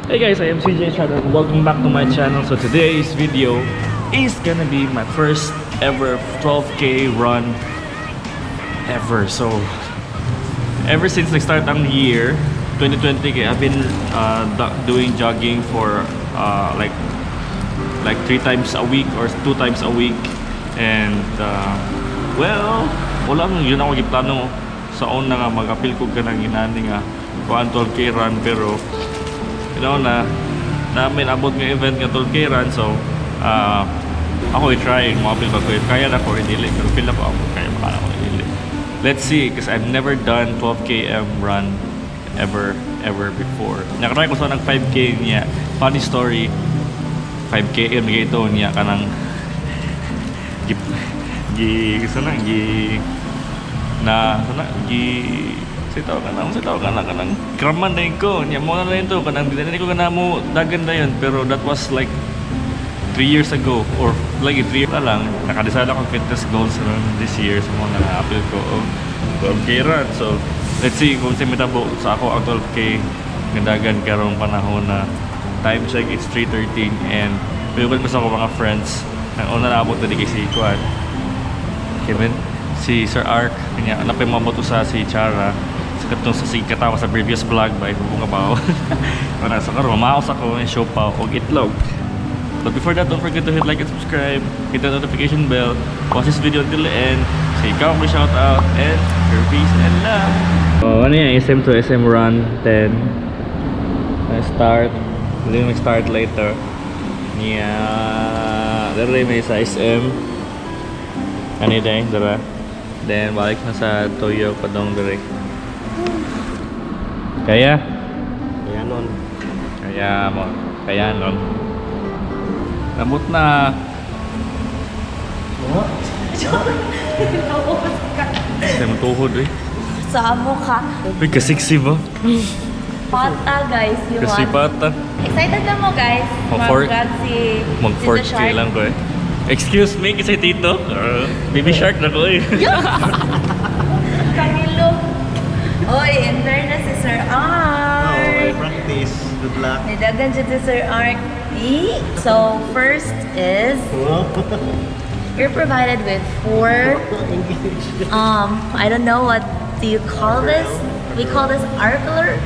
Hey guys, I am CJ Estrada and welcome back to my channel. So today's video is gonna be my first ever 12K run ever. So ever since nag-start ang year 2020 kay I've been doing jogging for like three times a week or two times a week and well, wala man yun ako giplano sa una nga mag-apil ko kanang inani nga kuan 12K run, pero you know na namin abot nga event nga 12K run, so ako i-try mo-apil ba ko if kaya na ko or dili, pero feel ako ako kaya baka ako dili. Let's see, because I've never done 12 km run ever ever before. Nakatry ko sa nag 5K niya. Funny story, 5 km ito niya kanang gi gi sana gi na sana gi sa tawag ka na, sa tawag ka na, kanang kraman na ko niya mo na na ito kanang di na ko kana mo dagan na yun, pero that was like 3 years ago or like 3 years na lang. Naka-decide ako fitness goals ron this year, so mga na-appeal ko og 12K run. So let's see kung sa mitabo sa ako ang 12K nga dagan karong panahon na. Time check, it's 3:13 and payugan pa sa ako mga friends. Ang una naabot na di kay si Kuan Kevin, si Sir Ark kanya napay mamoto sa si Chara sa katong sa si katawa sa previous vlog ba kung ka pa wala sa karon mamaos ako ng siopaw og itlog. But before that, don't forget to hit like and subscribe, hit the notification bell, watch this video until the end, say ikaw may shout out, and your peace and love. Oh, ano yan? SM to SM Run 10. I start. Hindi mag start later. Yeah. Dere may sa SM. Ano yun eh, dara. Then, balik na sa Toyo padong dire. Kaya? Kaya nun. Kaya mo. Kaya nun. Namot na. Sa mo tuhod eh. Sa amo ka. Uy, kasiksi ba? Pata, guys. You want. Kasipata. Excited na mo, guys. Mag Mag-grab si Mag Tito 4K Shark. lang ko eh. Excuse me, kasi tito. Baby shark na ko eh. Camilo. Oy, enter na si Sir Oh, Ark. practice. Good luck. Nidagan siya si Sir Ark. E. So, first is, you're provided with four, I don't know what do you call this? We call this arpiler.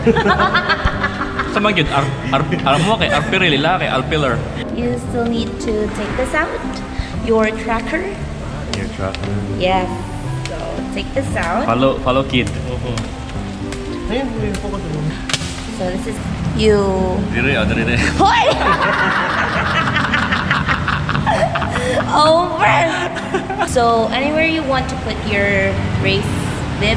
Sa mga yun, ar, ar, ar, mo kay arpiril, ila kay alpiler. You still need to take this out. Your tracker. Your tracker. Yes. So, take this out. Follow, follow kid. Ayun, may focus mo. So, this is you. Dire, oh, dire, dire. Hoy! Over! So, anywhere you want to put your race bib,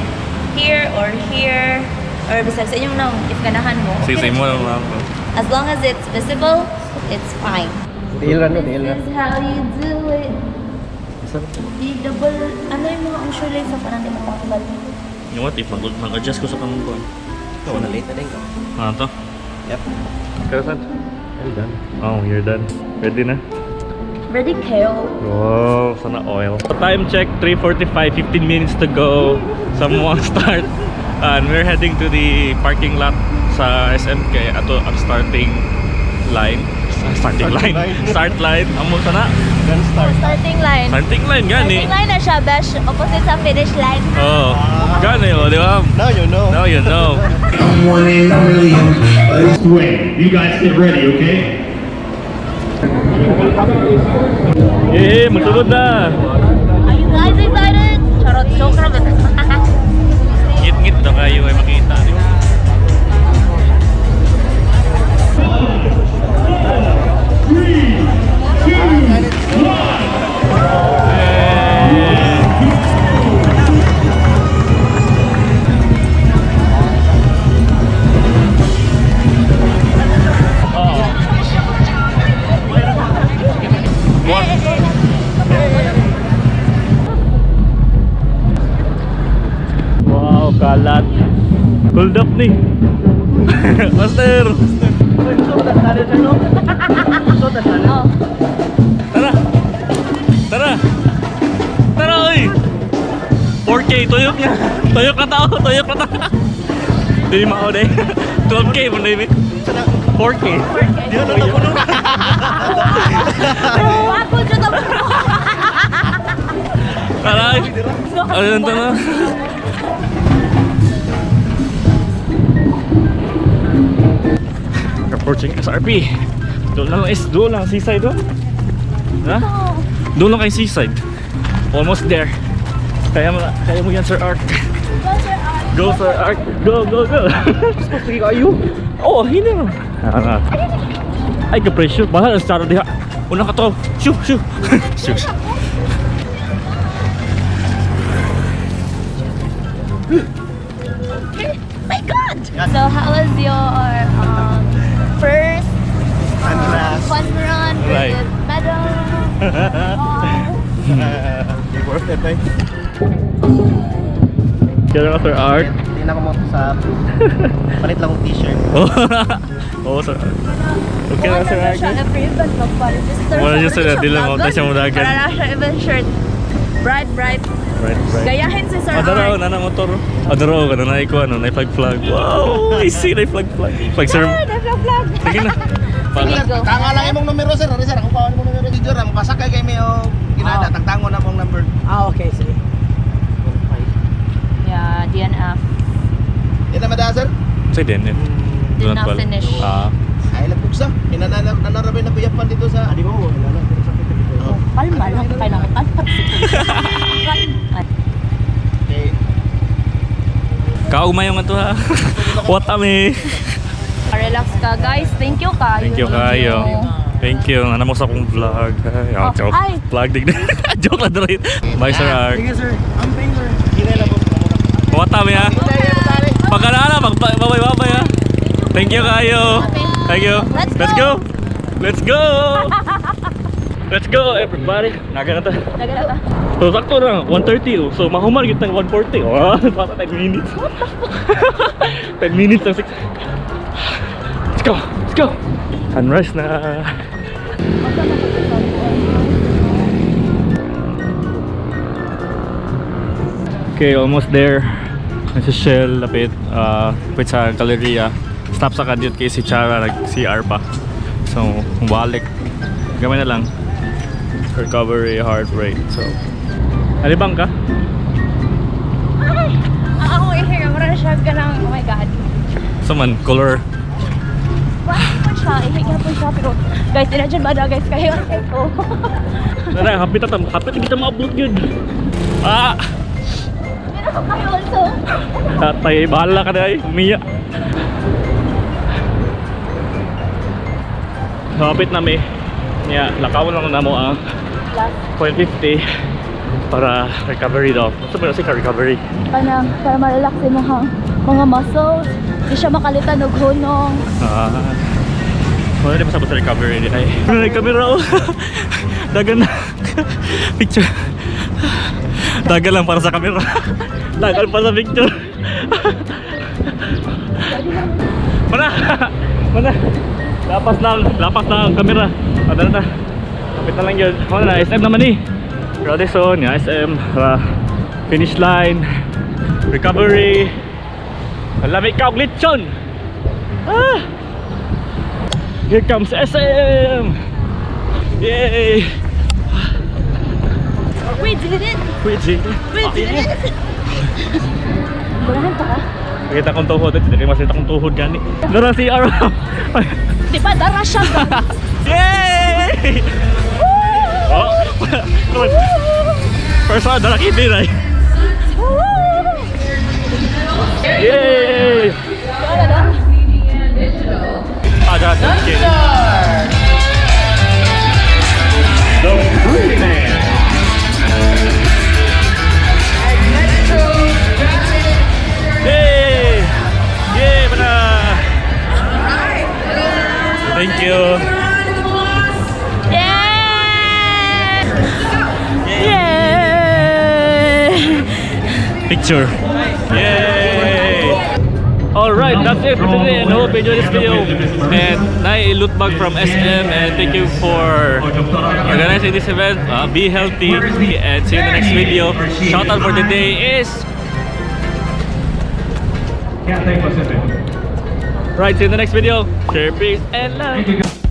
here or here, or basta sa inyong lang, if ganahan mo. Sige, Okay sa imo na lang siya. lang. As long as it's visible, it's fine. Tiil ra no, tiil ra. This is how you do it. Di double, ano yung mga usually sa parang di makakabal. Yung what if mag-adjust ko sa kamong Ikaw, na late na din ka. Ano to? Yep. Karasan? I'm done. Oh, you're done. Ready na? Ready, Kale? Wow, sana oil. Time check, 3:45, 15 minutes to go. Someone start. And we're heading to the parking lot sa SMK. Ato ang starting line. Starting line. Starting line. Start line. Amo sana. Gun start. Starting line. Starting line gani. Starting line na siya, besh. Opposite sa finish line. Oh, gani oh, di ba? Now you know. Now you know. I'm one in a million. Wait, you guys get ready, okay? Eh, magsulod na. Are you guys excited? Charot, joke ra ba? Ngit-ngit daw kayo ay makita. Di ba? Three, two, one. Eh. Oo. What? Wow, kalat. Hold up ni. Master! Oh. Tara! Tara! Tara, oy! 4K, tuyok na. Tuyok na tao, tuyok na tao. Di mao day. 12K mo na. 4K. Di na lang puno. Bago dyan na. Aray. Ano to na? Approaching SRP. Doon lang is doon lang seaside doon. Ha? Doon lang kay seaside. Almost there. Kaya mo yan, Sir Ark. Go, Sir Ark. Go, go, go. Sige kayo. Oh, hindi mo. Ah, ay, ka-pressure. Bahala ang saro diha. Una ka to. Shoo, shoo. Shoo. My God! So, how was your first And last. fun run with the medal? Oh. Di worth it eh. Kaya ka, Sir Ark. Hindi na ako mo sa palit lang akong t-shirt. Oh, oh Sir Ark. Okay Wala na, Sir na Ark. siya every event magpa-register. Wala siya sila, di lang ako siya mudagan. Wala na siya event shirt. Bright, bright. Right. Gayahin si Sir Adaraw, Ark. na motor. Adaraw, ka na ko ano, na flag flag. Wow, I see na flag flag. Flag sir. Ah, na-vlog vlog. Sige na. Sige, go. Tanga lang imong numero, sir. Ari sir, ako pa imong numero di Joram. Pasakay kay may o ginada, tagtango na mong number. Ah, okay, sige. Yeah, DNF. Di na mada, sir. Say din. Did not finish. Ah. Ay lagpugsa. Inanana nanarabay na kuyapan dito sa Di ba mo? Wala lang. Pero sakit ito. Oh, kalma lang. Kaya lang, kalma. Kalma. Okay. Kaugmay yung ato ha. What a me. Relax ka, guys. Thank you kayo. Thank you kayo. Thank you. Ano mo sa akong vlog. Ay, Oh, joke. ay. Vlog dig. Joke lang dali. Bye, Sir Ark. Sige, sir. Amping, sir. What a me ha. Pagkalala, mag bye bye bye ha. Thank you kayo. Thank you. Let's Let's go. go. Let's go. Let's go, everybody. Naga na ta. Nagalata. So sakto lang, 1:30 oh. So mahuman gyud tang 1:40. Oh, para 10 minutes. 10 minutes lang six. Let's go. Let's go. Sunrise na. Okay, almost there. Nasa Shell, lapit. Lapit sa Galleria. Stop sa kadyot kay si Chara, nag-CR pa. So, balik. Gamay na lang. Recovery, heart rate. So, alibang ka? Ay! Ang akong i-hair, mura siya ka lang. Oh my God. So man, color. Wala po siya. Ihiga po siya. Pero, guys, imagine ba na, guys, kayo ang ko. Tara, hapit na tam. Hapit na kita maabot yun. Ah! Hindi na kayo also. Tatay, bahala ka na ay. Umiya. Hapit na mi. Nya, lakaw lang na mo ang Last. 0.50 para recovery daw. So, pero ka recovery. Para, para ma-relax yung mga muscles. Hindi siya makalitan og hunong. Ah. Wala di pa sa recovery ni ay. Ano na camera oh. Dagan na. Picture. Dagan lang para sa camera. Dagan para sa picture. Mana? Mana? Lapas na ang camera. Ada na. Kapit na lang yun. Wala na, SM naman eh. Radisson, ya SM, finish line, recovery. Lamig ka og lechon. Ah! Here comes SM! Yay! We did it! We did it! We did it! Gulahan pa ka? Nakita kong tuhod. Hindi mas nakita kong tuhod gani. Dara si R. Di ba, dara siya, guys. Yay! Oh! Come on. First one, dara kiti na. Yay! Wala na. Ah, dara kiti. The Free Man. Yay! Yay! Mana! Thank you. Yay! Yay! Picture. Yay! Alright, that's it for today and hope you enjoyed this video. And nai loot bag from SM and thank you for organizing this event. Be healthy and see you in the next video. Shout out for today is Cathay Pacific. Right, see you in the next video. Share, peace, and love.